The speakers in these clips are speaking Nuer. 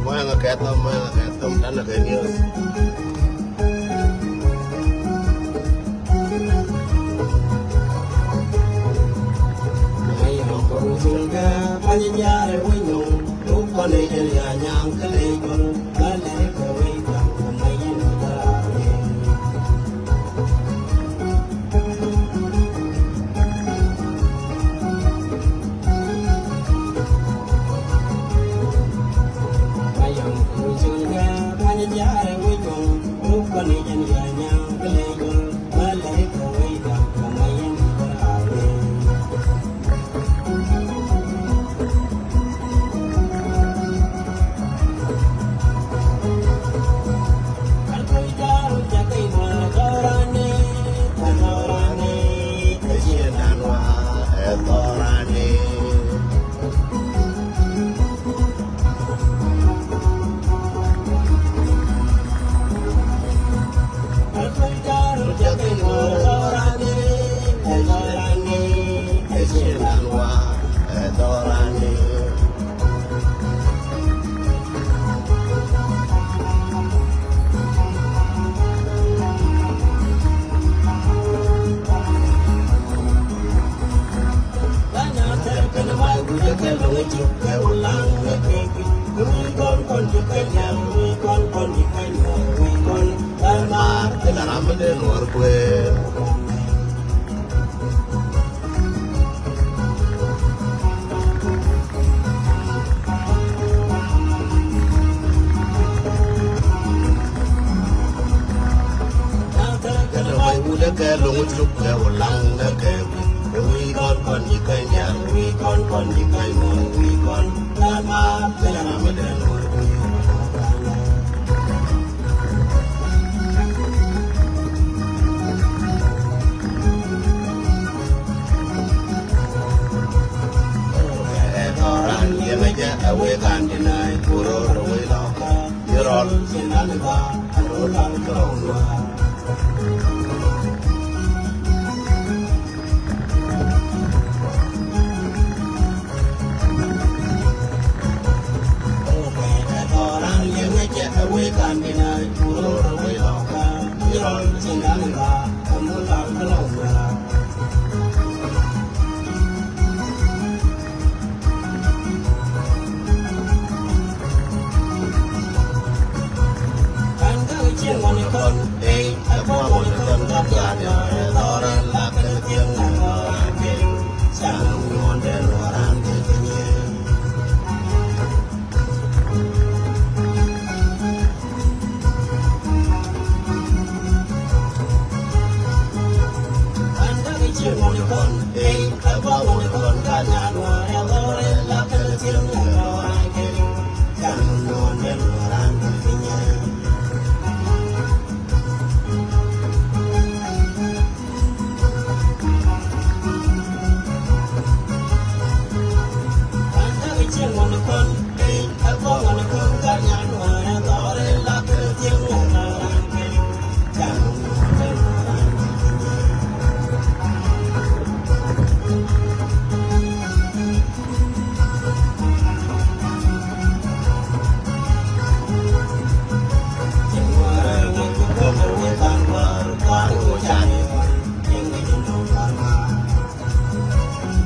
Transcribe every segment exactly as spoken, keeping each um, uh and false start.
Mɔyɛ ŋa kɛ thɔm, mɔyɛ ŋa kɛ thɔm, danɛ kɛ news.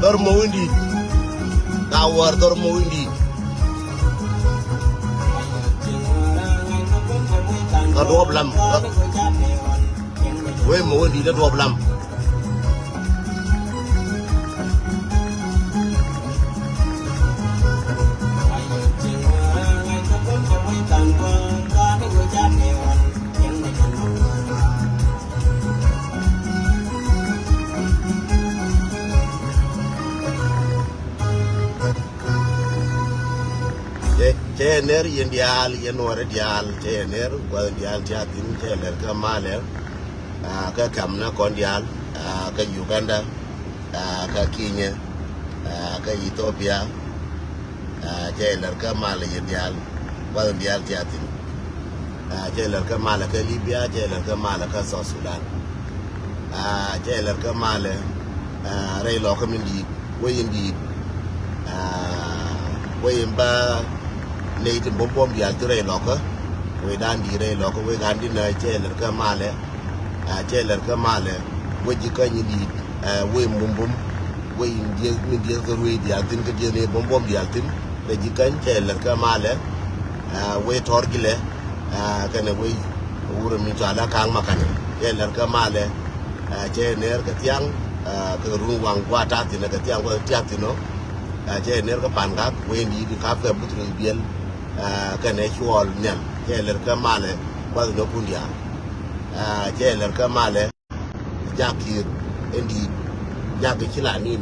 Dhɔr mɔ windi. Ka war dhɔr mɔ windi. Ka duɔp lam. Wei mɔ windi ka duɔp lam. Cɛ, cɛ ner yɛn diaal, yɛn nuɔrɛ diaal, cɛ yɛn ner, gua̱th diaal ti a thin, cɛ lɛr kä malɛ, ah, kä Kenya kɔn diaal, ah, kä Uganda, ah, kä Kenya, ah, kä Ethiopia, ah, cɛ lɛr kä malɛ yɛn diaal, gua̱th diaal ti a thin. Ah, cɛ lɛr kä malɛ kä Libya, cɛ lɛr kä malɛ kä South Sudan. Ah, cɛ lɛr kä malɛ, Rɛy lɔkä min di̱i̱t wec in di̱i̱t, wec in bä nɛy tin buɔ̱m buɔ̱m diaal thi̱n rɛy lɔkä. Wec dan di̱i̱t rɛy lɔkä wec gan di̱n cɛ lɛr kä malɛ. Cɛ lɛr kä malɛ wec ji̱ käny in di̱i̱t, wec in buɔ̱m buɔ̱m, wec in dieth min dieth kä ruëëc diaal thi̱n kä dieth ni buɔ̱m buɔ̱m diaal thi̱n. Rɛy ji̱ käny cɛ lɛr kä malɛ, wec tɔr jilɛ, kɛnɛ wec wurɛ min cɔalɛ ka̱a̱ŋ makanɛ cɛ lɛr kä malɛ. Cɛ nɛɛr kɛ thiaŋ, kɛ run waŋ gua ta̱a̱ thi̱n kɛ thiaŋ gua tia̱a̱ thi̱n ɔ. Cɛ nɛɛr kä Pangak wec in di̱i̱t in ka̱p kɛ Butrus Biɛl, kɛnɛ Cuɔl Nhial cɛ lɛr kä malɛ. Gua̱th in ɔ kun diaal cɛ lɛr kä malɛ. Jak Kiir in di̱i̱t, jak in ci la nin,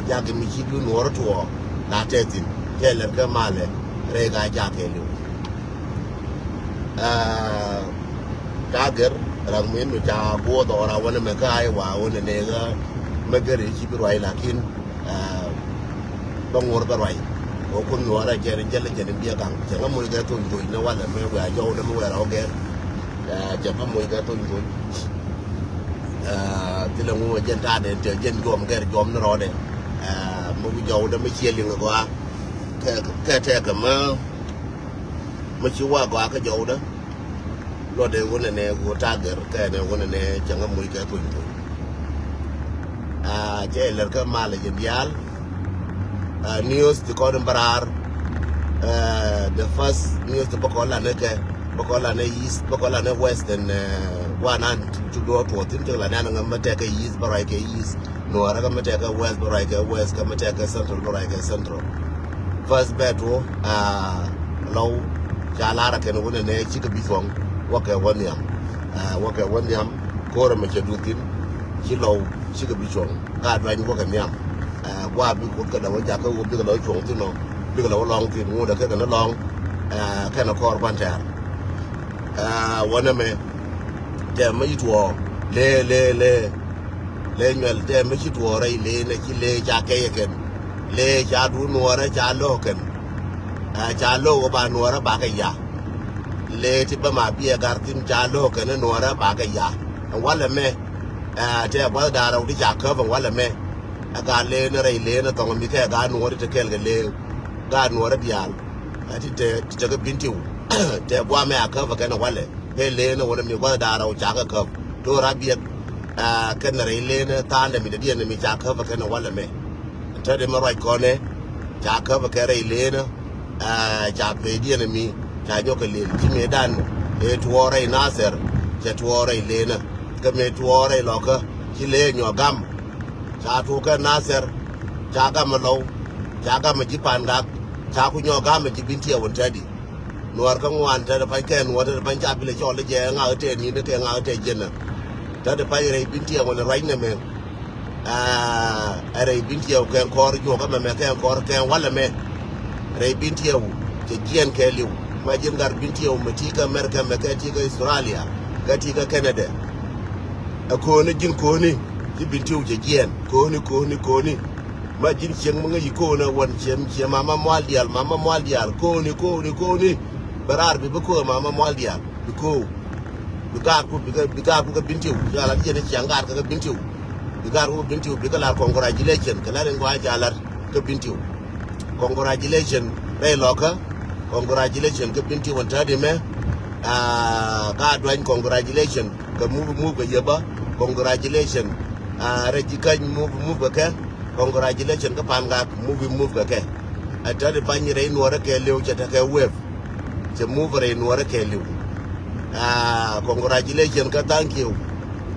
jak in mi ci duun Nuɔɔr tuɔɔk la tɛth thi̱n cɛ lɛr kä malɛ. Rɛy ka jak kɛɛliw. Ca gɛr rak min mi ca guɔth ɔra wänɛ mɛ kä Iowa wänɛ nɛ ɣä mɛ gɛr i̱ ci bi ruac lakin bä ŋuɔr bä ruac. Kɛ kun Nuɔɔr a jɛn jɛl jɛn in biɛ gaŋ cɛ ŋä moc kɛ thony thony ni walɛ mɛ wɛ a jɔwdä mi wɛ rɔ gɛr. Cɛ bä moc kɛ thony thony. Thilɛ ŋu jɛn ta̱a̱dɛ tɛ jɛn juɔm gɛr juɔm ni rɔɔdɛ. Mi wi̱c jɔwdä mi ciɛ liŋ gɔaa kɛ tɛkɛ mä mi ci wa gɔaa kä jɔwdä. Luɔtdɛ wunɛ nɛ wu tagɛr kɛ nɛ wunɛ nɛ cɛ ŋä muc kɛ thony thony. Cɛ ilɛr kɛ malɛ jɛ diaal. News ti kɔn in bä raar. The first news ti bä kɔn lanɛ kɛ bä kɔn lanɛ east bä kɔn lanɛ west and wanan cuk duɔ tuɔth thin cik lanɛ an ŋä mä tɛkɛ east bä ruac kɛ east. Nuɔɔrä kä mi tɛkɛ west bä ruac kɛ west kä mi tɛkɛ central bä ruac kɛ central. First bɛ tuɔ lɔw ca lar a kɛn wunɛ nɛ cikɛ bi thuɔŋ. Wä kɛ wä nhiam, wä kɛ wä nhiam. Ko̱rɛ mɛ cɛ duth thin ci lɔw cikɛ bi cuɔŋ. Ka duany wä kɛ nhiam. Gua bi kuth kɛ dawä jakä wä bikɛ lɔw cuɔŋ thin ɔ bikɛ lɔw lɔŋ thin ŋut a kɛ kɛ ni lɔŋ. Kɛn a kɔr ban tɛɛr. Wä nɛ mɛ tɛ mɛ yi tuɔɔ lee lee lee. Lee nyuɛl tɛ mi ci tuɔɔrɛ ilenɛ ci lee ca kɛyɛ kɛn. Lee ca duun nuɔɔrɛ ca lo̱o̱k kɛn. Ca lo̱o̱k ba nuɔɔrɛ bakɛ ya. Lee ti bä ma biɛ gar thin ca lo̱o̱k kɛn nuɔɔrɛ bakɛ ya. Walɛ mɛ tɛ gua̱th da̱a̱r rɛw ti ca käp walɛ mɛ. Ɛ gaa lee ni rɛy lee ni thɔŋ mi kɛ gaa nuɔɔri ti kɛl kɛ lee. Gaa nuɔɔrɛ diaal ti te ti te kä bin tiw. Tɛ gua̱a̱ mɛ a käp kɛn walɛ. Pee leen wä mi gua̱th da̱a̱r rɛw ca kä käp to̱o̱r a biɛt. Kɛn rɛy leen tha̱a̱ndɛ mi dee diɛn mi ca käp kɛn walɛ mɛ. Te dee mi ruac kɔnɛ ca käp kɛ rɛy leen. Ca pee diɛn mi ca nyɔk kɛ lel ci mëëdan. Ëë tuɔɔr rɛy Nathɛr cɛ tuɔɔr rɛy leen. Kä mëë tuɔɔr rɛy lɔkä ci lee nyɔ gam. Ca tuɔɔk kɛ Nathɛr ca gam lɔw ca gam ji̱ Pangak ca ku nyɔ gam ji̱ bin tiɛw wun tɛdi. Nuɔɔr kä ŋuan te pany kɛ nuɔɔr te pany ca bilɛ cɔl jɛ ŋak tɛ ni̱n kɛ ŋak tɛ jenä. Te pany rɛy bin tiɛw wun ruac nɛmɛ. Ɛ rɛy bin tiɛw kɛ kɔr juɔk ɛmɛ mɛ kɛ kɔr kɛ walɛ mɛ. Rɛy bin tiɛw cɛ jiɛn kɛ liw. Ma ji̱n gat bin tiɛw mɛ ti kä America mɛ kɛ ti kä Australia kɛ ti kä Canada. Ɛ ko̱ni ji̱n ko̱ni ci bin tiɛw cɛ jiɛn ko̱ni ko̱ni ko̱ni. Ma ji̱n cieŋ mi ŋäc i̱ ko̱o̱n ɛ wän ciɛ ciɛ mama mual diaal mama mual diaal ko̱o̱ni ko̱o̱ni ko̱o̱ni. Bɛ raar bi bi ko̱o̱ mama mual diaal bi ko̱o̱. Bi gaatku bi gaatku kä bin tiw ca lat yɛn i̱ ciaŋ gaat kä kä bin tiw. Bi gaatku kä bin tiw bi kä lar congratulation kɛ lar in gɔaa ca lar kä bin tiw. Congratulation rɛy lɔkä. Congratulation kä bin tiw ɛn tädi mɛ. Gaat duany congratulation kɛ move move kɛ yɛpä. Congratulation. Rɛy ji̱ käny move move kɛ kɛ. Congratulation kä Pangak move move kɛ kɛ. Ɛ tädi pany rɛy nuɔrä kɛ liw cɛ tekɛ wave. Cɛ move rɛy nuɔrä kɛ liw. Congratulation kä thank you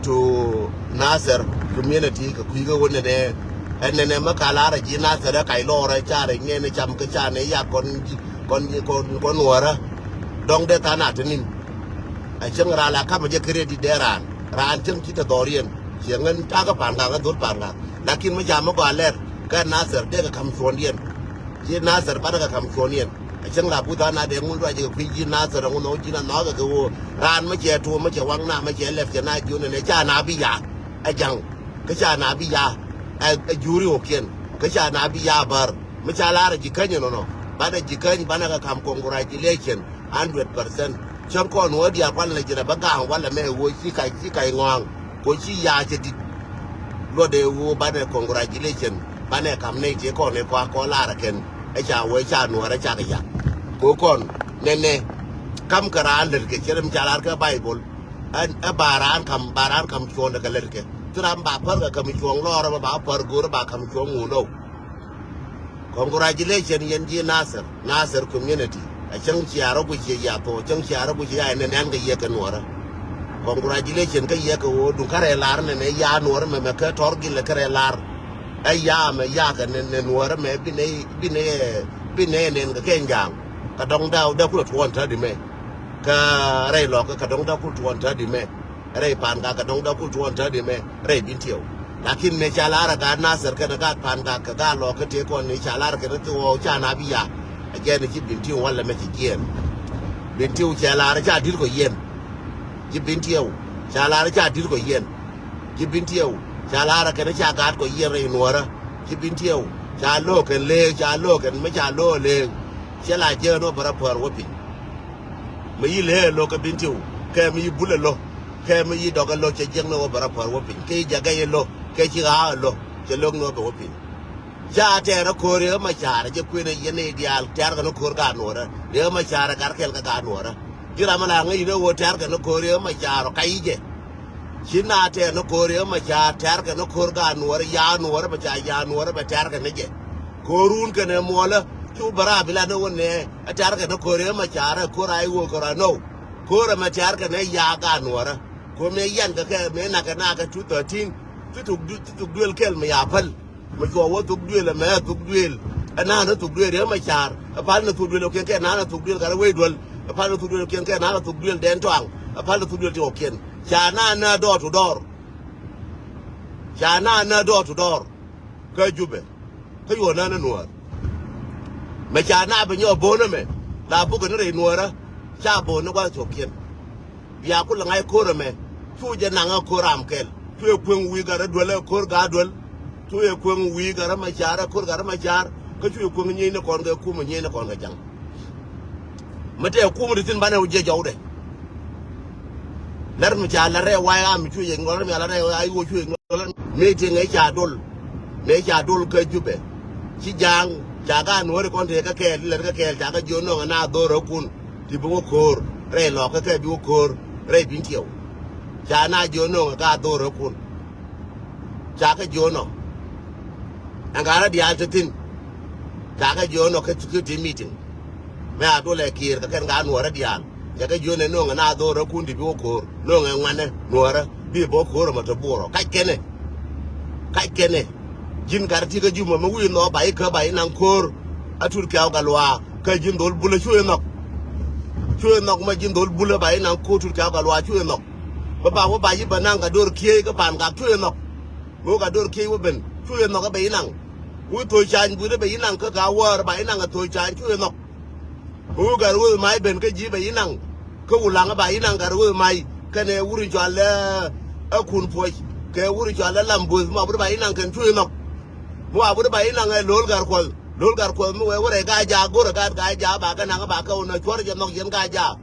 to Nathɛr community kɛ kui̱ kä wä nɛnɛ. Ɛn nɛnɛ mä ka lar ɛ ji̱ Nathɛr ɛ kac lɔɔrɛ ca rɛy nɛn ɛ cam kä ca nɛ yak kɔn kɔn kɔn nuɔrä. Dɔŋ dee than a te ni̱n. Ɛ cäŋ raan la ka̱pä jɛ credit dee raan raan cäŋ ci te dhɔriɛn. Ciɛ ŋän takä Pangak ŋä dho̱r Pangak. Lakin mi ca mi gɔaa lɛr kɛ Nathɛr dee kɛ ka̱m cuɔ̱ɔ̱ŋdiɛn. Ci Nathɛr banɛ kɛ ka̱m cuɔ̱ɔ̱ŋdiɛn. Ɛ cäŋ la buth an a dee ŋun ruac kɛ kui̱ ji̱ Nathɛr ŋun ɣä ji̱n a nhɔakä kɛ ɣöö raan mi cɛ tuɔɔm mi cɛ waŋ na mi cɛ lɛp cɛ na jiön ɛn ɛ ca na bi ya. Ɛ ja̱ŋ kä ca na bi ya. Ɛ juri ɣɔkiɛn kä ca na bi ya bär. Mi ca lar ɛ ji̱ käny ɛnɔnɔ banɛ ji̱ käny banɛ kɛ ka̱m congratulation. Hundred percent. Cäŋ kɔn wä diaal kualɛ ji̱n a bä ga̱a̱ŋ walɛ mɛ wä ci kac ci kac ŋɔaŋ. Kɔ ci ya̱a̱ cɛ di̱t. Gɔdɛ wu banɛ congratulation, banɛ kam nɛy ti kɔn ɛ kɔa kɔ lar kɛn. Ɛ ca wee ca nuɔrɛ ca kɛ yak. Ko kɔn nɛnɛ kam kɛ raan lät kɛ cɛ rɛm ca lar kɛ Bible. Ɛn ɛ ba raan kam, ba raan kam cuɔn dɛ kɛ lät kɛ. Ti ram ba pär kɛ kam cuɔn lɔr ba, ba pär go̱r ba kam cuɔn ŋun ɔ. Congratulation yɛn ji̱ Nasir, Nasir community. A cäŋ ciaarä guic yɛ ya thok, cäŋ ciaarä guic ya ɛn nɛn kɛ yɛ kɛ nuɔrä. Congratulation kä yɛ kɛ ɣöö duŋ kä rɛy lar nɛn ɛ ya nuɔrä mɛ mɛ kä tɔr gilɛ kä rɛy lar. Ɛ ya mɛ ya kɛ nɛn nɛ nuɔrä mɛ bi nɛ, bi nɛ, bi nɛ nɛn kɛ kɛn jaŋ. Kɛ dɔŋ daw dɛ kulɛ tuɔn tädi mɛ. Kä rɛy lɔkä kɛ dɔŋ daw kulɛ tuɔn tädi mɛ. Rɛy Pangak kɛ dɔ̱ŋ dee kul tuɔɔn tätdi mɛ rɛy Bentiu. Lakin mëë ca lar ɛ gaat Nasir kɛnɛ gaat Pangak kɛ gaat Lɔɔk kä tëë kɔn ni ca lar kɛnɛ ti ɣɔw ca na bi ya. Ɛ jɛn ci Bentiu walɛ mɛ ci jiɛɛn. Bentiu ca lar ca di̱t kɔ yɛn. Ci Bentiu ca lar ca di̱t kɔ yɛn. Ci Bentiu ca lar kɛnɛ ca gaat kɔ yɛn rɛy nuɔrä. Ci Bentiu ca lo̱o̱k kɛn leek ca lo̱o̱k kɛn mɛ ca lo̱o̱k leek. Cɛ la jɛɛn wä bä rɔ päär wä piny. Mi yi lëë lo̱k kä Bentiu kɛ mi yi bulɛ lo̱ kɛ mi yi dɔkɛ lo̱ cɛ jiäk ni wä bɛ rɔ päär wä piny kɛ yi jakɛ yi lo̱ kɛ ci ɣa̱a̱ lo̱ cɛ lo̱k ni wä bɛ wä piny. Ca tɛɛr ɛ ko̱r yɛ ma ca̱a̱r jɛ kuën ɛ yɛn ɛ diaal tɛɛr kɛ ni ko̱r ka nuɔrä yɛ ma ca̱a̱r ɛ gat kɛl kɛ ka nuɔrä. Ji̱ ram ɛ la ŋäc ni wä tɛɛr kɛ ni ko̱r yɛ ma ca̱a̱r ɔ ka yi jɛ. Ci na tɛɛr ni ko̱r yɛ ma ca̱a̱r tɛɛr kɛ ni ko̱r ka nuɔrä ya nuɔrä bɛ ca ya nuɔrä bɛ tɛɛr kɛ ni jɛ. Ko̱run kɛnɛ muɔlä cu bä raap ilat ni wä nɛɛ. Ɛ tɛ̈rkɛ ni ko̱r ëë ma ca̱rä ko̱r a i̱ wä ko̱r a nɔw. Ko̱r ɛmɛ tɛ̈rkɛ ni yaak a nuɔ̱ɔ̱rä. Ko̱r mëë yan kɛ kɛ mëë nak kɛ nak kɛ two thirteen. Ci thuk du-, ci thuk duël kɛl mi ya päl. Mi cuɔ wä thuk duël ɛmɛ thuk duël. Ɛ na̱a̱n ni thuk duël ëë ma ca̱r. Ɛ pal ni thuk duël ɛ kiɛn kɛ na̱a̱n ni thuk duël kɛ rɛ wec duël. Ɛ pal ni thuk duël ɛ kiɛn kɛ na̱a̱n ni thuk duël dɛn tɔaŋ. Ɛ pal ni thuk duël ti kɔ kiɛn. Ca na̱a̱n ni dɔɔr tu dɔɔr. Ca na̱a̱n ni dɔɔr tu dɔɔr. Kä Jubɛ. Kä yuɔ̱ɔ̱n nän ni nuäär. Mɛ ca na bi nyɔk bo̱o̱n ɛmɛ la bukɛ ni rɛy nuäärä. Ca bo̱o̱n ni gua̱th cɔkiɛn. Bia ku lɛ ŋa̱c ko̱r ɛmɛ. Cu jɛ naŋ ɛ ko̱r ram kɛl cu yɛ kueŋ wi̱i̱ gat rɛ duel ɛ ko̱r gat duel. Cu yɛ kueŋ wi̱i̱ gat rɛ mɛ ca̱a̱r ɛ ko̱r gat rɛ mɛ ca̱a̱r. Kä cu yɛ kueŋ nyieny ni kɔn kɛ kum ɛ nyieny ni kɔn kɛ jaŋ. Mi tɛ kum ti thin banɛ wä jiɛ jɔwdɛ. Lɛr mi ca lɛr rɛ wai a mi cuɛ jɛ ŋɔl rɛ mi a lɛr rɛ wai a iwɔ cuɛ ŋɔl rɛ. Mi ti ŋɛ ca dol. Mi ca dol kä Jubɛ. Ci jaŋ ca ka nuɔri kɔn te kä kɛɛl lɛr kä kɛɛl ca kä jiɔ nɔŋ na dhor rɛ kun. Ti bi wä ko̱r rɛ lɔk kä kɛ bi wä ko̱r rɛ bin tiɛw. Ca na jiɔ nɔŋ ka dhor rɛ kun. Ca kä jiɔ nɔ. Ɛn ka rɛ diaal ti thin. Ca kä jiɔ nɔ kä security meeting. Mɛ a dolɛ kiɛɛr kɛ kɛn ka nuɔrä diaal. Cɛ kɛ jiön ɛ no̱o̱ŋɛ na dho̱o̱rä kun ti bi wä ko̱o̱r no̱o̱ŋɛ ŋuanɛ nuɔrä bi bä ko̱o̱r ɛmɔ te buɔrɔ kac kɛnɛ. Kac kɛnɛ. Ji̱n gat ti kä jumɛ mi wi̱i̱ nhɔɔk ba i̱ kä ba i̱ naŋ ko̱o̱r. A tut kɛ̈ɛ̈u kɛ luaak kä ji̱n dhol bulä cu i̱ nhɔk. Cu i̱ nhɔk mɛ ji̱n dhol bulä ba i̱ naŋ ko̱o̱r tut kɛ̈ɛ̈u kɛ luaak cu i̱ nhɔk. Bä ba wä ba i̱ bä naŋ kɛ do̱r kiee kä pa̱a̱n gak cu i̱ nhɔk. Mi wä kɛ do̱r kiee wä ben cu i̱ nhɔk ɛ bɛ i̱ naŋ. Wi̱i̱ tho̱c ca̱ny bui̱dä bɛ i̱ naŋ kä ka wäär ba i̱ naŋ ɛ tho̱c ca̱ny cu i̱ nhɔk. Mi wä gat wä mac ben kä ji̱ bɛ i̱ naŋ. Kä wulaŋä ba i̱ naŋ gat wä mac kɛnɛ wur in cɔal ɛ kun puɔc kɛ wur in cɔal ɛ lam buth ma bur ba i̱ naŋ kɛn cu i̱ nhɔk. Mi wa bur ba i̱ naŋ ɛ lo̱l gat kuɔth lo̱l gat kuɔth mi wee wä rɛy gaa jaak go̱rɛ gat gaa jaak ba kɛ naŋ ba kɛ wä nɔ cuɔr jɛ nhɔk yɛn gaa jaak.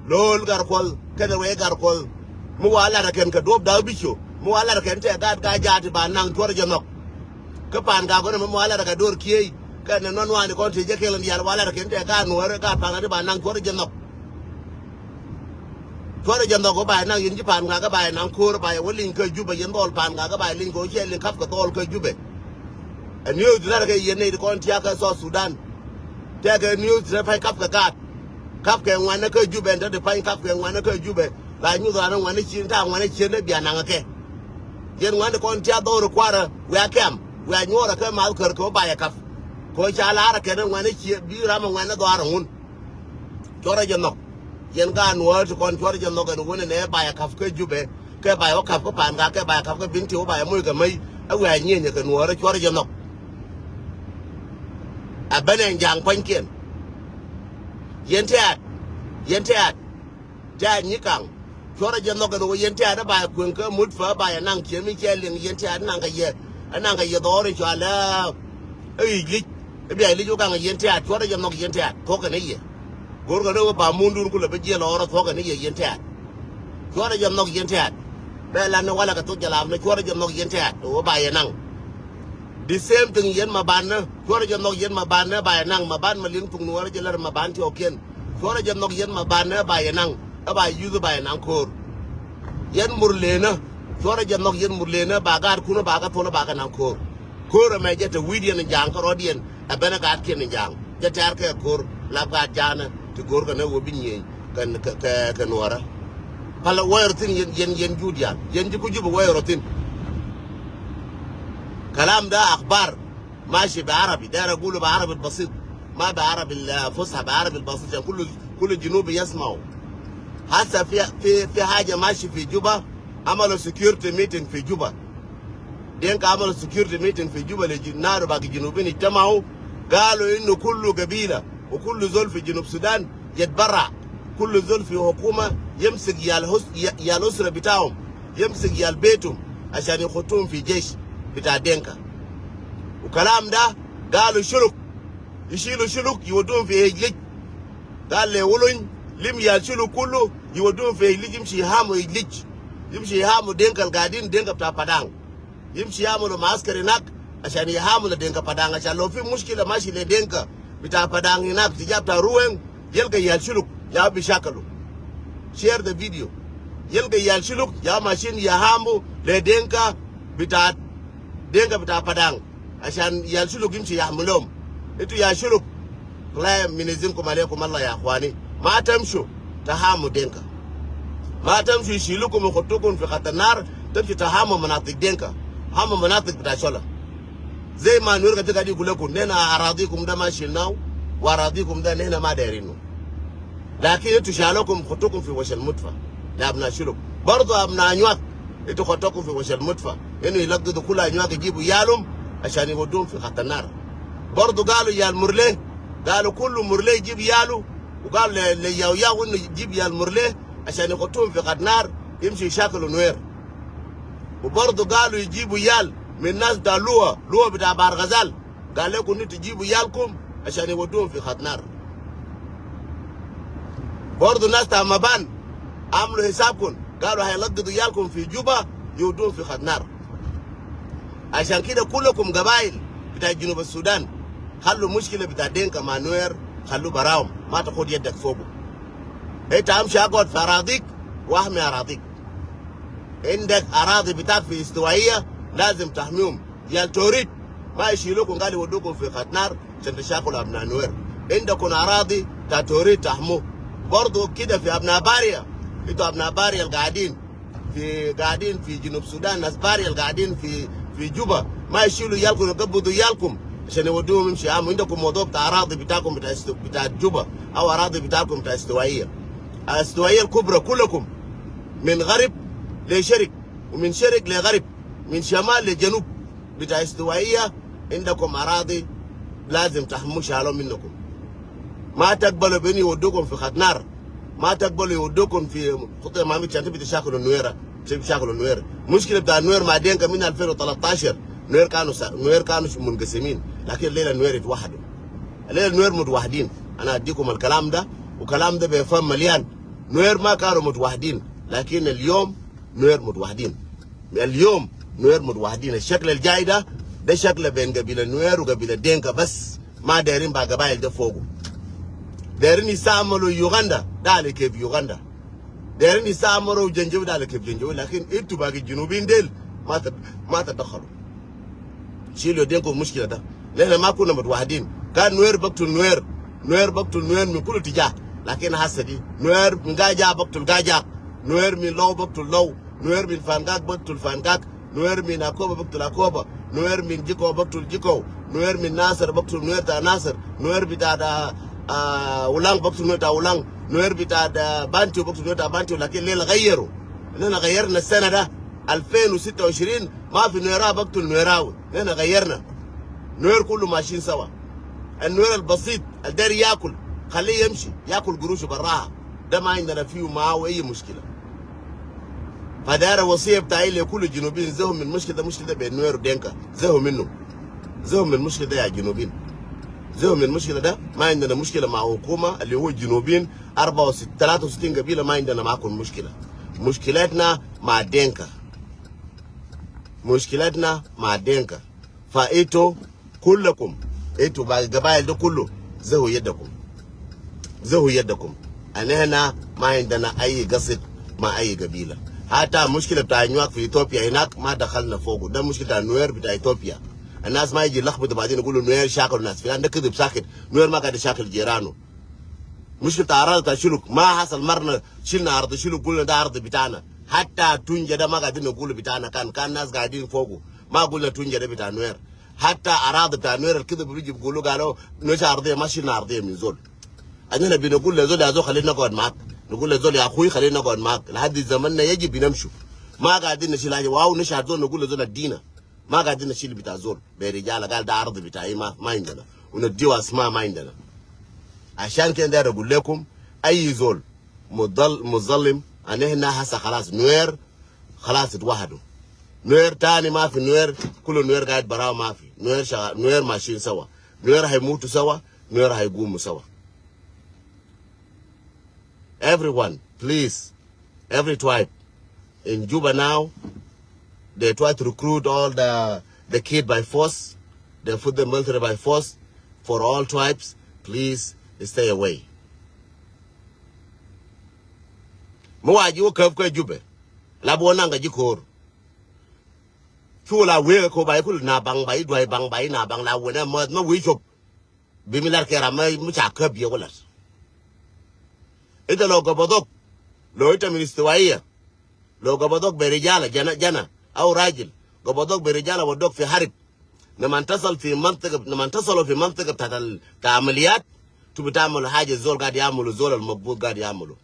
Lo̱l gat kuɔth kɛnɛ wee gat kuɔth. Mi wa lat ɛ kɛn kɛ duɔ̱p da̱k bi̱co mi wa lat ɛ kɛn tɛ gat gaa jaak ti ba naŋ cuɔr jɛ nhɔk. Kä pa̱a̱n gak ɣän ɛmɛ mɔ a lat ɛ kɛ do̱r kiee kɛn ɛ nɔn wani kɔn tëë jɛ kɛl in diaal wa lat ɛ kɛn tɛ gaat nuɔ̱ɔ̱rä gaat pa̱a̱n gak ti ba naŋ cuɔ̱rä jɛ nhɔk. Cuɔ̱rä jɛ nhɔk ɣä ba yɛ naŋ yɛn ji̱ pa̱a̱n gak ɣä ba yɛ naŋ ko̱o̱r ba yɛ wä liny kä Jubɛ yɛn dhɔl pa̱a̱n gak ɣä ba yɛ liny kɛ ɣä ciɛ liŋ kap kɛ dhɔl kä Jubɛ. Ɛ niööth ti lat ɛ kɛ yɛn nɛy ti kɔn tia̱a̱ kä South Sudan. Tɛkɛ niööth ti lat pa̱ny kap kɛ gaat. Kap kɛ ŋuanä kä Jubɛ ɛn te ti pa̱ny kap kɛ ŋuanä kä Jubɛ. La nyuth ran ŋuanä cin ta̱a̱ ŋuanä cin ɛ bia naŋ ɛ kɛ. Yɛn ŋuɛ̈ni kɔn tia dhɔr kuarä wiaa kɛm wiaa nyuɔrä kä math kär kɛ wä ba yɛ kap. Kɛ wä ca laarä kɛn ŋuɛ̈ni cie bi ram ŋuɛ̈ni dhɔaarä ŋun. Cuɔrä jɛ nhɔk. Yɛn gaat nuɔɔr ti kɔn cuɔrä jɛ nhɔk ɛn wun ɛnɛ ba yɛ kap kä Jubɛ kɛ ba yɛ wä kap kä pa̱a̱n gak kɛ ba yɛ kap kä Bentiu ba yɛ moc kɛ mäc. Ɛ wiaa nyieenyɛ kɛ nuɔɔrä cuɔrä jɛ nhɔk. Ɛ ben ɛn ja̱a̱ŋ pua̱nykiɛn. Yɛn tɛ̈t. Yɛn tɛ̈t. Tɛ̈t nyi kaŋ. Cuɔrä jɛ nhɔk ɛn ɣöö yɛn tɛ̈t ɛ ba yɛ kueŋ kä mut fä ba yɛ naŋ ciɛ mi cɛ liŋ yɛn tɛ̈t ɛ naŋ kɛ yɛ. Ɛ naŋ kɛ yɛ dhɔr in cɔal ɛ. Ɛ yic lic. Ɛ bia lic wä kaŋ yɛn tɛ̈t cuɔrä jɛ nhɔk yɛn tɛ̈t thuɔ̱k kɛn ɛ yɛ. Go̱rkɛ ni wä ba mundun kulɛ bi jiɛl ɣɔr ɛ thuɔ̱k kɛn ɛ yɛ yɛn tɛ̈t. Cuɔrä jɛ nhɔk yɛn tɛ̈t. Bɛ lan ni walɛ kɛ thok jɛ lam ni cuɔrɛ jɛ nhɔk yɛn tɛt wä ba yɛ naŋ. The same thing yɛn ma ban ni cuɔrɛ jɛ nhɔk yɛn ma ban ni ba yɛ naŋ ma ban ma liŋ thuk ni wä rɛ jɛ lär ma ban ti ɔkiɛn. Cuɔrɛ jɛ nhɔk yɛn ma ban ni ba yɛ naŋ. Ɛ ba yuth ba yɛ naŋ ko̱r. Yɛn mur lenä cuɔrɛ jɛ nhɔk yɛn mur lenä ba gaat kun ba kɛ thol ba kɛ naŋ ko̱r. Ko̱r ɛmɛ jɛ te wi̱i̱diɛn in ja̱a̱ŋ kä rɔ̱diɛn. Ɛ ben ɛ gaatkiɛn in ja̱a̱ŋ jɛ tɛ̈r kɛ ko̱r lap gaat ja̱a̱nä ti go̱o̱r kɛ nɛ wä bi nyiëëny kɛ kɛ kɛ nuɔrä. Pal wä yɛ rɔ thi̱n yɛn yɛn yɛn juut diaal yɛn ji̱ ku jup wä yɛ rɔ thi̱n. Kalam da akbar. Mashi bi arabi dɛr agulu bi arabi basit. Ma bi arabi fusha bi arabi basit yan kullu kullu junubi yasmau. Hasa fi fi fi haja mashi fi Juba. Amalu security meeting fi Juba. Dinka amalu security meeting fi Juba le naru bagi junubin ijtamau. Galu innu kullu gabila wa kullu zol fi Junub Sudan yatbarra. Kullu zol fi hukuma yamsik yal hus- ya- yal usra bitahum. Yamsik yal betum ashan yakhutum fi jesh bita Dinka. Wa kalam da galu Shuluk. Yishilu Shuluk yuwadum fi Hejlij. Gal le Wulony lim yal Shuluk kullu yuwadum fi Hejlij yimshi yihamu Hejlij. Yimshi yihamu Dinka al gadin Dinka bita Padang. Yimshi yamulu maaskar inak ashan yihamu le Dinka Padang ashan lo fi mushkila mashi le Dinka bita Padang inak tija bita Ruweng. Yalga yal Shuluk ya bi shakalu. Share the video. Yalga yal Shuluk ya mashin yihamu le Dinka bita Dinka bita Padang. Ashan yal Shuluk yimshi yahmulom. Itu ya Shuluk. Kula ya minizimkum alaikum Allah ya akhwani. Ma tamshu tahamu Dinka. Ma tamshu yishilukum yakhutukum fi khat nar. Tamshu tahamu manatik Dinka. Hamu manatik bita Shola. Zay ma Nuer kati gadi gulakum nena aradikum da ma shilnau. Wa aradikum da nena ma derinu. Lakin itu shalokum khutukum fi wash al mutfa. Le abna Shuluk. Bardu abna Anyuak. Itu khutukum fi wash al mutfa. Inu yilaggidu kula Anyuak yijibu yalum ashan yiwadum fi khat nar. Bardu galu yal Murle. Galu kullu Murle yijibu yalu. Wa galu le, le Yau Yau inu yijibu yal Murle ashan yakhutum fi khat nar. Yimshi yishakilu Nuer. Wa bardu galu yijibu yal min nas bita Luo, Luo bita Bahr Gazal. Gal lekum ni tijibu yalkum ashan yiwadum fi khat nar. Bardu nas ta Maban amlu hisabkum galu hayalaggidu yalkum fi Juba yiwadum fi khat nar. Ashan kida kulakum gabail bita Junub Sudan. Khalu mushkila bita Dinka ma Nuer khalu barahum. Ma takhud yadak fogu. Ita amshi agod fi aradik wa ahmi aradik. Indak aradi bitak fi istiwaiya lazim tahmihum. Yal Torit ma yishilukum gal yiwadukum fi khat nar ashan tashakulu abna Nuer. Indakum aradi ta Torit tahmu. Bardu kida fi abna Baria. Itu abna Baria al gadin fi gadin fi Junub Sudan nas Baria al gadin fi fi Juba ma yishilu yalkum yagabbudu yalkum ashan yiwaduhum yimshi yamu. Indakum mawdu bita aradi bitakum bita istu- bita Juba. Au aradi bitakum bita istiwaiya. Al istiwaiya al kubra kulakum. Min garib le sharik. Wa min sharik le garib. Min shamal le janub. Bita istiwaiya. Indakum aradi lazim tahmu shalom minnakum. Ma takbalu benu yiwadukum fi khat nar. Ma takbalu yiwadukum fi khutu ma mi chanti bita shakulu Nuera. Shakulu Nuera. Mushkila bita Nuer ma Dinka min alfin wa talatashar. Nuer kanu sa- Nuer kanu munqasimin. Lakin lela Nuer itwahadu. Lela Nuer mutwahidin. Ana adikum al kalam da. Wa kalam da be fam malian. Nuer ma kanu mutwahidin. Lakin al yom Nuer mutwahidin. Al yom Nuer mutwahidin. Al shakil al jay da, da shakil ben gabila Nuer wa gabila Dinka bas. Ma derin ba gabail da fogu. Derin yisamalu Uganda, da le kef Uganda. Derin yisamalu Janjaweed, da le kef Janjaweed. Lakin itu bagi Junubin del ma ta- ma tadakhalu. Shilu yadinkum mushkila da. Nihna ma kunna mutwahidin. Kan Nuer baktul Nuer. Nuer baktul Nuer min kulu tijah. Lakin hasa di Nuer min Gajak baktul Gajak. Nuer min Lou baktul Lou. Nuer min Fangak baktul Fangak. Nuer min Akobo baktul Akobo. Nuer min Jiko baktul Jiko. Nuer min Nasir baktul Nuer ta Nasir. Nuer bita da, ah, Ulang baktul Nuer ta Ulang. Nuer bita da Bantu baktul Nuer ta Bantu. Lakin lela gayaru. Nihna gayarna sena da. Alfin wa sita wa ishirin. Ma fi Nuera baktul Nuerawi. Nihna gayarna. Nuer kulu mashin sawa. Al Nuer al basit al der yakul, khali yamshi yakul gurushu barraha. Da ma indana fiu ma ayi mushkila. Fa dara wasiya bita'i le kulu Junubin, zehum min mushkila da, mushkila da be Nuer Dinka. Zehum minnu. Zehum min mushkila da ya Junubin. Zehum min mushkila da, ma indana mushkila ma hukuma, al huwa Junubin, arba wa sit- talata wa sitin gabila ma indana makum mushkila. مشكلتنا مع دينكا. مشكلتنا مع دينكا. فإنتو كلكم، إنتو باقي قبائل ده كله، زهوا يدكم. زهوا يدكم. أن إحنا ما عندنا أي قصد مع أي قبيلة. حتى مشكلة بتاع نيويورك في إثيوبيا هناك ما دخلنا فوقه. ده مشكلة بتاع نوير بتاع إثيوبيا. الناس ما يجي يلخبطوا بعدين يقولوا نوير شاكل ناس فلان، ده كذب ساكت. نوير ما قاعد يشاكل جيرانه. مشكلة أراضي بتاع شلوك، ما حصل مرة شلنا أرض شلوك قلنا ده أرض بتاعنا. حتى تونجا ده ما قاعدين نقول بتاعنا، كان، كان ناس قاعدين فوقه. ما قلنا تونجا ده بتاع نوير. حتى أراضي بتاع نوير الكذب بيجي بيقولوا قالوا نوير أرضية، ما شلنا أرضية من زول. عندنا بنقول لزول يا زول خلينا نقعد معاك، نقول لزول يا أخوي خلينا نقعد معاك، لحد زمننا يجي بنمشوا. ما قاعدين نشيل حاجة، واو نشهد زول نقول لزول ادينا. ما قاعدين نشيل بتاع زول برجالة قال ده أرض بتاعي، ما، ما عندنا. ونديه أسماء ما عندنا. عشان كده داير أقول لكم، أي زول مظل-، مظلم، أن إحنا هسه خلاص نوير، خلاص اتوحدوا. نوير تاني ما في نوير، كل نوير قاعد براو ما في. نوير شغال، نوير ماشيين سوا. نوير هيموتوا سوا، نوير هيقوموا سوا. Everyone, please, every tribe in Juba now, they try to recruit all the, the kid by force. They put the military by force for all tribes. Please stay away. Mi wa ji̱ wä käp kä Jubɛ. La bi wä naŋ kɛ ji̱ ko̱o̱r. Cu la wee kɛ ko ba ji̱ kul na baŋ ba ji̱ duay baŋ ba ji̱ na baŋ la wee na mɔth ma wi̱i̱ cop. Bi mi lar kɛ ram ma mi ca käp yɛ wä lat. Ita lɔ gɔbä dhok. Lɔ ita min istiwaiya. Lɔ gɔbä dhok bɛ rijala jana, jana. Au rajil. Gɔbä dhok bɛ rijala wä dhok fi harib. Naman tasal fi mantiga, naman tasalu fi mantiga btat al, ta amaliyat, tu bi tamulu haja zol gad yamulu, zol al magbud gad yamulu.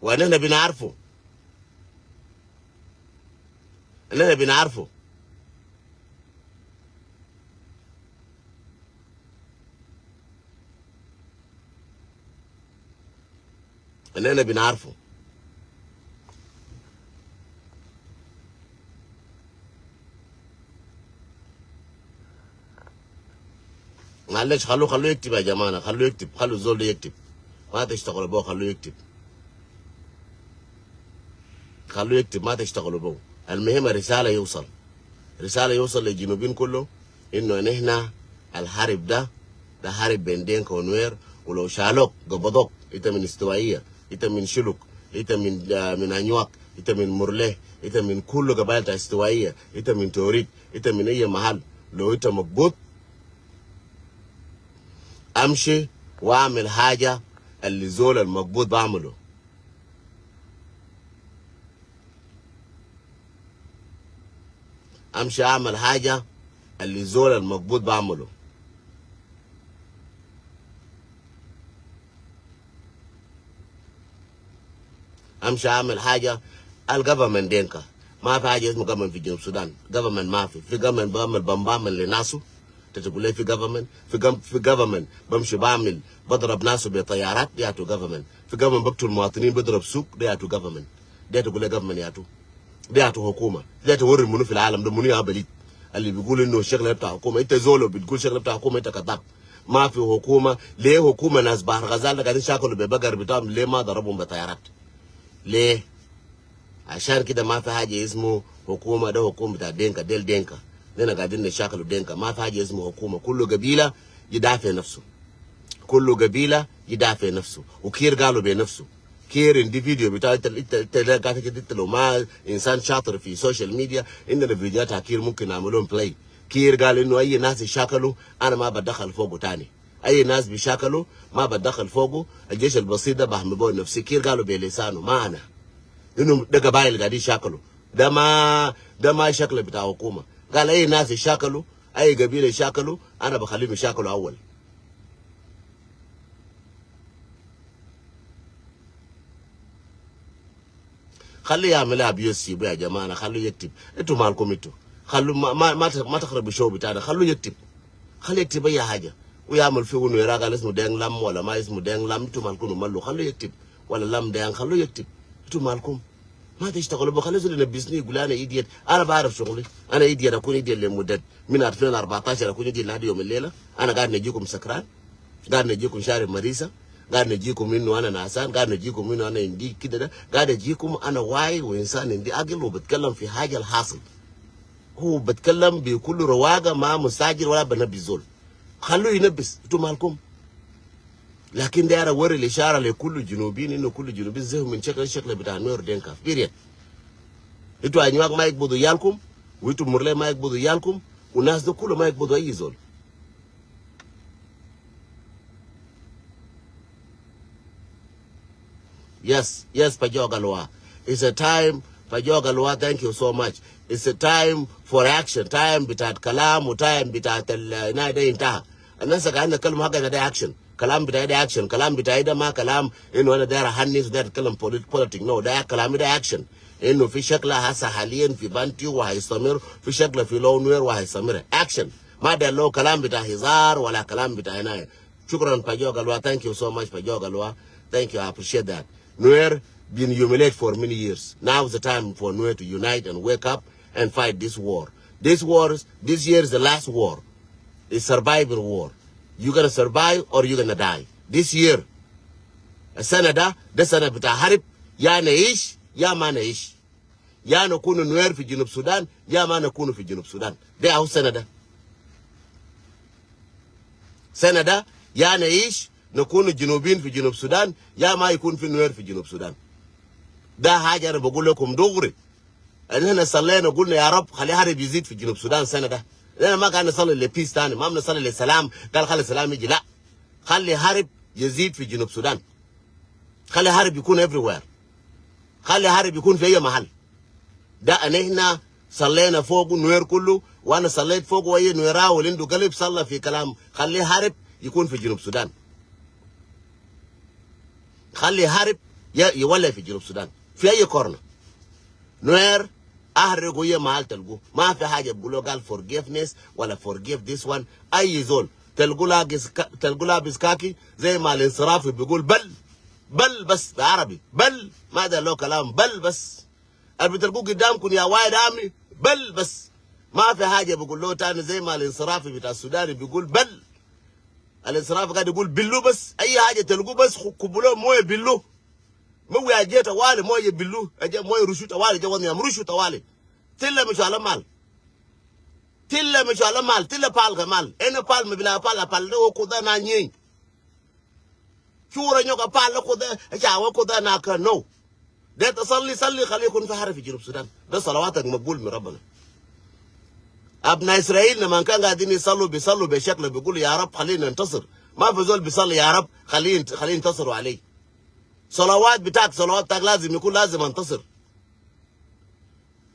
Wa nihna binarfu. Nihna binarfu. Nihna binarfu. معلش، خلو، خلو يكتب يا جماعة، خلو يكتب، خلو الزول ده يكتب. ما تشتغلوا بو، خلو يكتب. خلو يكتب، ما تشتغلوا بو. المهم الرسالة يوصل. رسالة يوصل للجنوبين كله إنه نحن الحرب ده، ده حرب بين دينكا ونوير، ولو شالوك قبضوك، إنت من استوائية، إنت من شلوك، إنت من، آه، من أنيواك، إنت من مرليه، إنت من كل قبائل بتاع استوائية، إنت من توريد، إنت من أي محل، لو إنت مقبوض، أمشي وأعمل حاجة اللي زول المقبوض بعمله. أمشي أعمل حاجة اللي زول المقبوض بعمله. أمشي أعمل حاجة. ال government دينكا. ما في حاجة اسمه government في جنوب السودان. Government ما في. في government بعمل، بم-، بعمل لناسه. تقول لي في government، في gov-، في government بمشي بعمل، بضرب ناسه بطيارات، دي ياتو government. في government بقتل مواطنين، بضرب سوق، دي ياتو government. دي تقول لي government ياتو. دي ياتو حكومة. دي توري منو في العالم ده، منو يا بليد اللي بيقول إنه الشغل بتاع حكومة؟ إنت زول بتقول شغل بتاع حكومة، إنت كذاب. ما في حكومة. ليه حكومة ناس بحر غزال ده قاعدين شاكلوا ببقر بتاعهم؟ ليه ما ضربهم بطيارات؟ ليه؟ عشان كده ما في حاجة اسمه حكومة، ده حكومة بتاع دينكا، ديل دينكا. دينا قاعدين نشاكلوا دينكا. ما في حاجة اسمه حكومة. كل قبيلة يدافع نفسه. كل قبيلة يدافع نفسه. وكير قالوا بنفسه. كير عندي فيديو بتاع، إنت، إنت، إنت لا قاعد كده، إنت لو ما إنسان شاطر في social media، عندنا فيديوهات كير ممكن نعملهم play. كير قال إنه أي ناس يشاكلوا، أنا ما بدخل فوقه تاني. أي ناس بيشاكلوا ما بتدخل فوقه. الجيش البسيط ده بحمي بيه نفسي. كير قالوا بلسانه، ما أنا. إنه ده قبائل قاعدين يشاكلوا. ده ما، ده ما شكل بتاع حكومة. قال أي ناس يشاكلوا، أي قبيلة يشاكلوا، أنا بخليهم يشاكلوا أول. خليه يعمل abuse يا جماعة، خلوه يكتب. إنتوا مالكم إنتوا. خلوا ما، ما، ما ت-، ما تخربوا show بتاعنا. خلوه يكتب. خليه يكتب أي حاجة. ويعمل فيه إنه يراجع اسمه دينغ لام ولا ما اسمه دينغ لام. إنتوا مالكم وماله. خلوه يكتب. ولا لام دينغ. خلوه يكتب. إنتوا مالكم. ما تشتغلوا بو. خليه يزول ينبسني يقول أنا idiot. أنا بعرف شغلي. أنا idiot، أكون idiot لمدة من ألفين وأربعتاشر، أكون idiot لحد يوم الليلة. أنا قاعد نجيكم سكران. قاعد نجيكم شارب مريسة. قاعد نجيكم إنه أنا نعسان، قاعد نجيكم إنه أنا عندي كده ده، قاعد أجيكم أنا واعي وإنسان عندي عقل وبتكلم في حاجة الحاصل. هو بتكلم بكل رواقة، ما مستعجل ولا بنبي زول. خلوه ينبس، إنتوا مالكم. لكن داير أوري الإشارة لكل الجنوبيين إنه كل الجنوبيين زهقوا من شكل، شكل بتاع نوير دينكا. Period. إنتوا أنيواك ما يقبضوا عيالكم، وإنتوا مرلي ما يقبضوا عيالكم، والناس ده كله ما يقبضوا أي زول. Yes, yes, Pajok Alua. It's a time, Pajok Alua, thank you so much. It's a time for action. Time بتاعت كلام و time بتاعت ال-، هنا ده انتهى. الناس قاعدين يتكلموا حاجة ده action. كلام بتاعي ده action. كلام بتاعي ده ما كلام إنه أنا داير أهنس وداير أتكلم بوليت-، politic. No, ده كلامي ده action. إنه في شكلها هسه حاليا في بنتي وهيستمر، في شكلها في لو نوير وهيستمر. Action. ما ده لو كلام بتاع هزار ولا كلام بتاع هنا. شكرا Pajok Alua. Thank you so much Pajok Alua. Thank you. I appreciate that. Nuer been humiliated for many years. Now is the time for Nuer to unite and wake up and fight this war. This war, is- this year is the last war. It's survival war. You're gonna survive or you're gonna die. This year. السنة ده، ده سنة بتاع حرب. يا نعيش يا ما نعيش. يا نكون نوير في جنوب السودان يا ما نكون في جنوب السودان. ده هو السنة ده. السنة ده يا نعيش نكون جنوبيين في جنوب السودان يا ما يكون في نوير في جنوب السودان. ده حاجة أنا بقول لكم دغري. إن إحنا صلينا قلنا يا رب خلي حرب يزيد في جنوب السودان السنة ده. إحنا ما قاعد نصلي ل peace تاني، ما بنصلي لسلام، قال خلي السلام يجي، لا. خلي حرب يزيد في جنوب السودان. خلي حرب يكون everywhere. خلي حرب يكون في أي محل. ده أنا إحنا صلينا فوقه نوير كله، وأنا صليت فوقه أي نويراوي اللي عنده قلب صلى في كلام. خلي حرب يكون في جنوب السودان. خلي حرب ي-، يولع في جنوب السودان في أي corner. نوير أحرقوا أي محل تلقوه. ما في حاجة بقولوا قال forgiveness ولا forgive this one. أي زول تلقوا لابس كا-، تلقوا لابس كاكي زي ما الانصرافي بيقول بل، بل بس بعربي، بل، ما ده له كلام، بل بس. اللي بتلقوه قدامكم يا وايد عامي بل بس. ما في حاجة بقول له تاني زي ما الانصرافي بتاع السوداني بيقول بل. الانصرافي قاعد يقول بلو بس، أي حاجة تلقوه بس خ-، كبوا له موية بلو. موية أجي طوالي، موية بلو، أجي موية رشو طوالي، جا وضع يام رشو طوالي. تلا مشو على مال. Tillɛ mi cɔal i̱ mal, tillɛ pal kɛ mal. Ɛn i̱ pal mi bi la pal, a pal ni wä Kuoth ɛ na nyieny. Cu rɔ nyɔk a pal ni Kuoth ɛ, ca wä Kuoth ɛ na kä no. Dee ta salli, salli, khali kun fi harb fi Junub Sudan. De salawatak maqbul min Rabbana. Abna Israel naman kan gaidin yusallu, bi sallu be shakl bi gul ya Rab khali nantasir. Ma fi zol bi salli ya Rab khali, khali yantasiru alay. Salawat bitak, salawat bitak lazim yakun lazim antasir.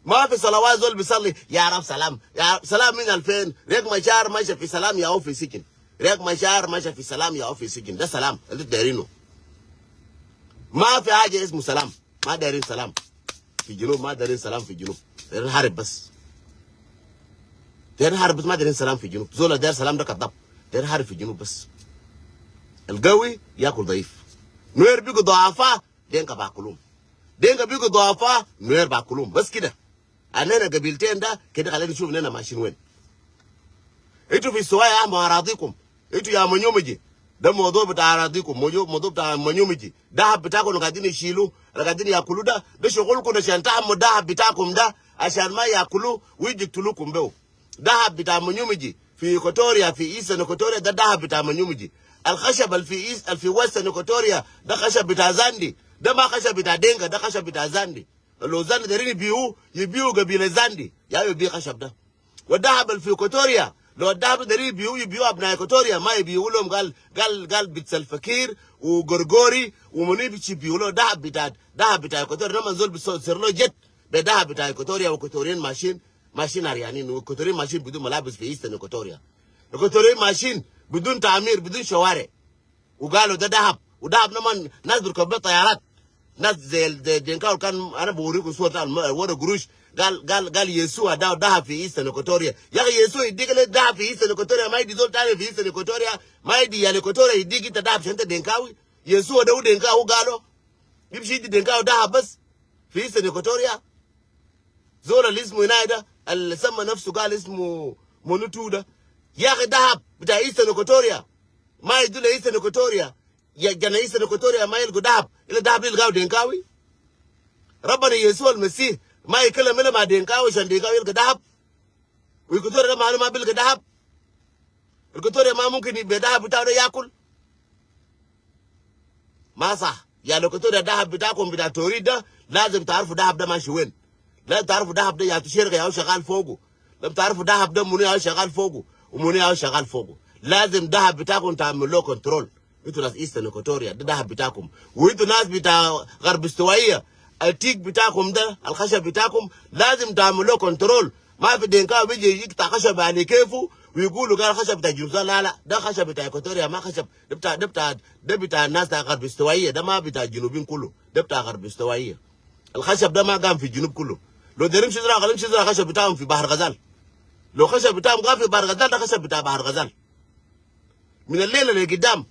Ma fi salawat zol bi salli, ya Rab salam. Ya Rab, salam min alfen. Riek Machar masha fi salam ya hu fi sijin. Riek Machar masha fi salam ya hu fi sijin. De salam, al de dairinu. Ma fi haja ismu salam. Ma dairin salam. Fi Junub, ma dairin salam fi Junub. Dairin harb bas. Dairin harb bas, ma dairin salam fi Junub. Zol al dair salam de kadab. Dairin harb fi Junub bas. Al gawi yakul daif. Nuer bigu duafa, Dinka bakulum. Dinka bigu duafa, Nuer bakulum. Bas kida. Anina gabilten da, kida khalina nshuf nina mashin wen. Itu fi suwaya ma aradikum. Itu ya Manyumaji. Da modo bita aradikum, modo, modo bita Manyumaji. Dahab bitakum gaidin yishilu, gaidin yakulu da. Da shugulkum ashan tahamu dahab bitakum da, ashan ma yakulu, wa yaktulukum behu. Dahab bita Manyumaji fi Equatoria, fi Eastern Equatoria, da dahab bita Manyumaji. Al khashab al fi East, al fi Western Equatoria, da khashab bita Zande. Da ma khashab bita Dinka, da khashab bita Zande. Lo Zande dairin yibiu, yibiu gabila Zande. Ya yibiu khashab da. Wa dahab al fi Equatoria, lo dahab dairin yibiu, yibiu abna Equatoria, ma yibiu lom gal, gal, gal bit Salva Kiir, u Gorgori, u munu bishi biu lo dahab bita, dahab bita Equatoria, na man zol bi so, sir lo jet, be dahab bita Equatoria, u Equatorian mashin, mashin aryanin, u Equatorian mashin bidun malabis fi Eastern Equatoria. Equatorian mashin, bidun tamir, bidun shaware. Wu galu da dahab. Wu dahab na man nas birkabu be tayarat. Nas zay, zay Dinka kan ana bawrikum suwar ta al ma-, wara gurush. Gal, gal, gal Yesua da dahab fi Eastern Equatoria. Ya akhi Yesua yidiki le dahab fi Eastern Equatoria. Ma yidi zol tani fi Eastern Equatoria. Ma yidi yal Equatoria yidiki ta dahab shan ta Dinkawi. Yesua da wu Dinka wu galu. Yimshi yidi Dinka wu dahab bas. Fi Eastern Equatoria. Zol al ismu hina da, al sama nafsu gal ismu Munu Tu da. Ya akhi dahab bita Eastern Equatoria. Ma yidu le Eastern Equatoria. Ya jana Eastern Equatoria ma yilgu dahab. Ila dahab yilgau Denkawi. Rabbana Yesu al-Masih ma yikelam ila ma Denkawi shan Denkawi yilga dahab. Wa Equatoria da ma, ma bilga dahab. Equatoria ma mumkin be dahab bitau da yakul. Ma sah. Ya lo Equatoria dahab bitakum bita Torit da, lazim taarifu dahab da mashi wen. Lazim taarifu dahab da ya tu sherika ya shagal fogu. Lazim taarifu dahab da munu ya shagal fogu. Wa munu ya shagal fogu. Lazim dahab bitakum tamilu control. Intu nas Eastern Equatoria, da dahab bitakum. Wa intu nas bita Garb Istiwaiya, al teak bitakum da, al khashab bitakum, lazim tamilu control. Ma fi Denkawi biji yikta khashab ala kefu, wa yigulu gal khashab bita Junub Sudan, la, la, da khashab bita Equatoria, ma khashab, da bita, da bita, da bita nas ta Garb Istiwaiya, da ma bita Junubin kulu, da bita Garb Istiwaiya. Al khashab da ma gam fi Junub kulu. Lo derim shizra, galim shizra khashab bitam fi Bahar Gazal. Lo khashab bitam gam fi Bahar Gazal, da khashab bita Bahar Gazal. Min al-lela le gidam.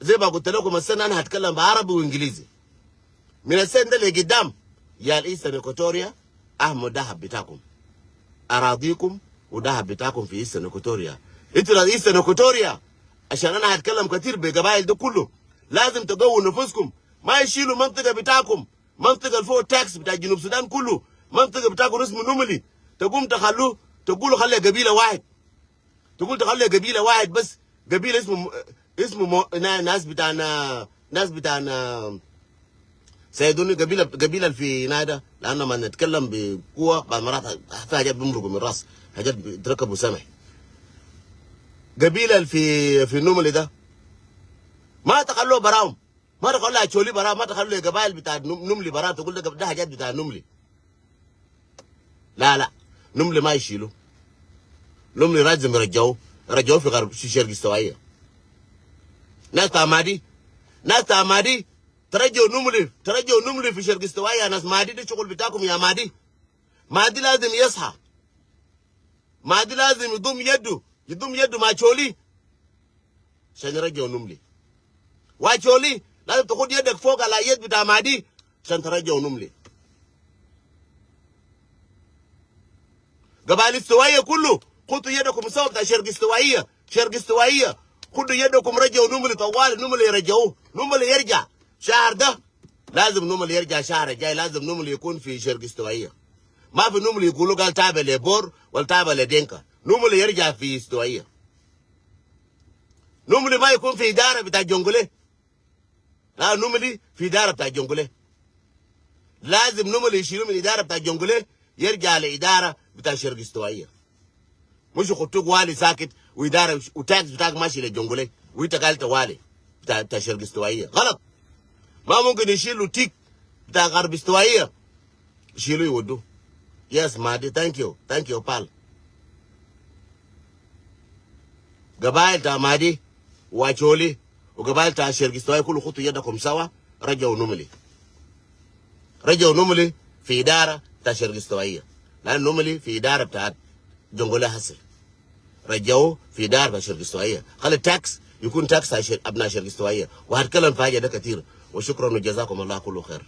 Zay ma gulta lakum, al-sana ana hatkalam be Arabi wa Ingilizi. Min al-sana da le gidam. Ya al-Eastern Equatoria, ahmu dahab bitakum. Aradikum wa dahab bitakum fi Eastern Equatoria. Intu nas Eastern Equatoria. Ashan ana hatkalam katir be gabail da kulu. Lazim tagawu nufuskum. Ma yishilu mantiga bitakum. Mantiga al fog tax bita Junub Sudan kulu. Mantiga bitakum ismu Numli. Tagum takhalu, tagulu khali gabila wahid. Tagul takhalu gabila wahid bas, gabila ismu, ismu mo-, na-, nas bitana, nas bitana, saiduni gabila, gabila fi nada, lanu ma natkalam bi kuwa, bad marat fi hajat bimruku min ras, hajat bitrakabu samah. Gabila fi, fi Numli da. Ma takhalu barahum. Ma takhalu Acholi bara, ma takhalu gabail bita Num-, Numli bara, tagul da gab-, da hajat bita Numli. La, la. Numli ma yishilu. Numli lazim rajau. Rajau fi Garb, fi Sharq Istiwaiya. Nas ta Madi. Nas ta Madi. Tarajau Numli. Tarajau Numli fi Sharq Istiwaiya. Nas Madi de shugul bitakum ya Madi. Madi lazim yasha. Madi lazim yidum yadu, yidum yadu ma Acholi. Shan yarajau Numli. Wa Acholi, lazim takhud yadak fog ala yad bita Madi, shan tarajau Numli. Gabail Istiwaiya kulu, khutu yadakum sawa bita Sharq Istiwaiya, Sharq Istiwaiya. Khudu yadakum rajau Numli tawali, Numli yarjau, Numli yarja. Shahar da. Lazim Numli yarja shahar jai, lazim Numli yakun fi Sharq Istiwaiya. Ma fi Numli yigulu gal tabe le Bor, wala tabe le Denka. Numli yarja fi Istiwaiya. Numli ma yakun fi idara bita Jonglei. La, Numli fi idara bita Jonglei. Lazim Numli yishilu min idara bita Jonglei, yarja le idara bita Sharq Istiwaiya. Mush khutuk wali sakit, wa idara, wa tax bitak mashi le Jonglei, wa ita gal ta wali, ta, ta Sharq Istiwaiya. Galat. Ma mumkin yishilu tik ta Garb Istiwaiya. Yishilu yawaddu. Yes, Madi, thank you. Thank you, pal. Gabail ta Madi, wa Acholi, wa gabail ta Sharq Istiwaiya, kulu khutu yadakum sawa, rajau Numli. Rajau Numli fi idara ta Sharq Istiwaiya. Lanu Numli fi idara ta Jonglei hasi. Rajau fi idara ta Sharq Istiwaiya. Khali tax, yakun tax ta Shar-, abna Sharq Istiwaiya. Wa hatkalam fi haja da katir. Wa shukran wa jazakum Allah kullu khair.